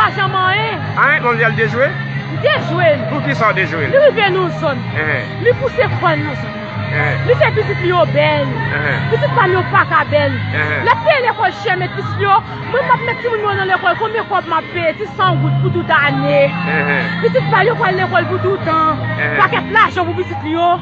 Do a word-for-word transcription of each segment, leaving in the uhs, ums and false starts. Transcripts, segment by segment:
pa janm anyen. Anyen, manmzèl dejwe? M dejwe l. Pou ki sa w dejwe l? Li rive nan yon zòn. Enhen. Li pouse kò l nan zòn nan. Enhen. Li fè pitit li yo bèl. Enhen. Pitit pa m yo pa ka bèl. Enhen. L ap peye lekòl chè, met pitit li yo. Mwen m ap met timoun yo nan lekòl. Konbyen kòb m ap peye? Ti san goud pou tout ane. Enhen. Pitit pa l yo pral lekòl pou tout tan. Enhen. Pakèt lajan pou pitit li yo.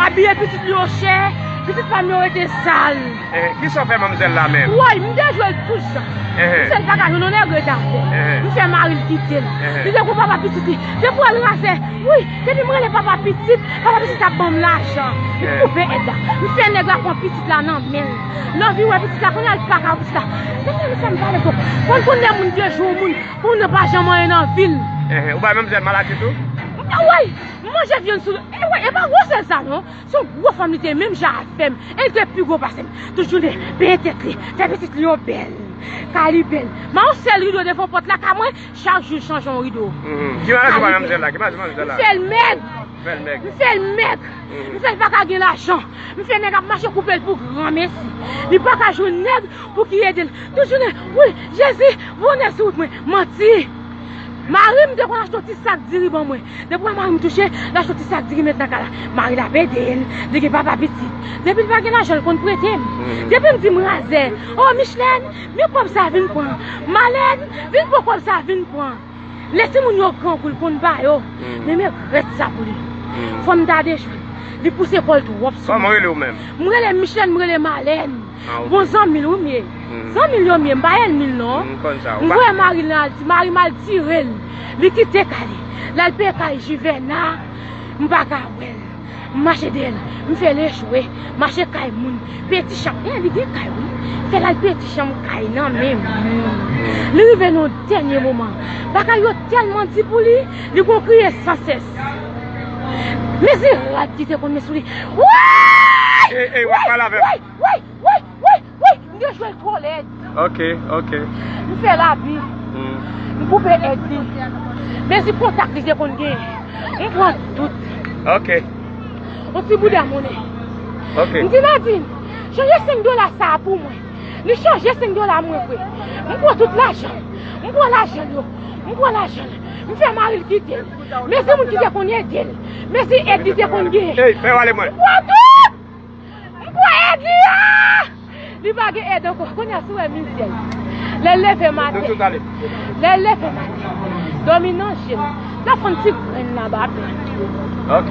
Abiye pitit li yo chè. Pitit pa m yo rete sal. Enhen. Kisa w fè manmzèl la menm? Woy, m dejwe l tout jan. Enhen. M fè l pa ka jwenn yon nèg ret avè l. Enhen. M fè mari l kite l. Enhen. Li te gon papa pitit li. Depi w al razè, wi, depi m rele papa pitit, papa pitit ap ban m lajan. Li koupe èd la. M fè nèg la pran pitit la nan men l. L anvi wè pitit la, kounye a l pa ka wè pitit la. Mesye, mesye, m pale twòp. Konn konn lè moun dejwe yon moun, pou moun nan pa janm anyen nan vi l. Enhen. Ou bay manmzèl maladi tou? Woy, m manje vyann sou, e woy, e pa gwosè l sa non. Se yon gwo fanm li te ye, menm jan avè m. E li te pi gwo pase m. Tout jounen, benyen tèt li, fè pitit li yo bèl. Kay li bèl. M a yon sèl rido devan pòt lakay mwen, chak jou l chanje yon rido. Mhm. Ki maladi w bay manmzèl la? Ki maladi manmzèl la? M fè l mèg. Fè l mèg. M fè l mèg. Mhm. M fè l pa ka gen lajan. M fè nèg ap mache koupe l pou granmesi. Li pa ka jwenn nèg pou ki ede l. Tout jounen, wi, Jezi, voye nèg sou wout mwen. Manti. Mari m te konn achte yon ti sak diri ban mwen. Depi w wè mari m touche, l achte yon ti sak diri met nan kay la. Mari l ap ede l, li gen papa pitit. Depi l pa gen lajan, l konn prete m. Mhm. Depi m di m razè, o Michelène, men kòb sa vin pran. Malène, vin pran kòb sa vin pran. Lè timoun yo grangou, l konn ba yo. Mhm. Men men rèt sa pou li. Mhm. Fò m ta dejwe l. Li pouse kò l twòp sou mwen. Kòman w rele w menm? M rele Michelène, m rele Malène. Ah, ok. Bon zanmi l wi m ye. Mhm. Zanmi l yo m ye, m pa ènmi l non. Mhm, m konn sa. M voye mari l al, mari m al tire l. Li kite kay li. L al peye kay Jivèna, m pa ka wè l. M mache dèyè l. M fè l echwe. Mache kay moun. Peye ti chanm. E, li gen kay wi. Fè l al peye ti chanm kay nan men moun. Mhm. Li rive nan yon dènye moman. Bagay yo tèlman di pou li, li gon kriye san sès. Mezi rad ki te konn met sou li. Woy! Ey, ey, w ap pale avè m. Woy! Woy! Woy! Woy! Woy! M dejwe l twò lèd. Ok, ok. M fè l abi. Hmm. M koupe èd li. Mezi kontak li te konn genyen. M pran tout. Ok. Yon ti bouda monnen. Ok. M di Nadine, chanje senk dola sa a pou mwen. Li chanje senk dola mwen vre. M pran tout lajan. M pran lajan l yo. M pran lajan l. M fè mari l kite l. Mezi moun ki te konn ede l. Mezi èd li te konn genyen. Ey, fè w ale mwen. M pran tout! M pran èd li a! Li pa gen èd ankò. Kounye a si w wè mizè l. Lè l leve maten. Nou tout ale. Lè l leve maten. Dòmi nan je l. L ap fè yon ti grenn nan ba pè. Ok.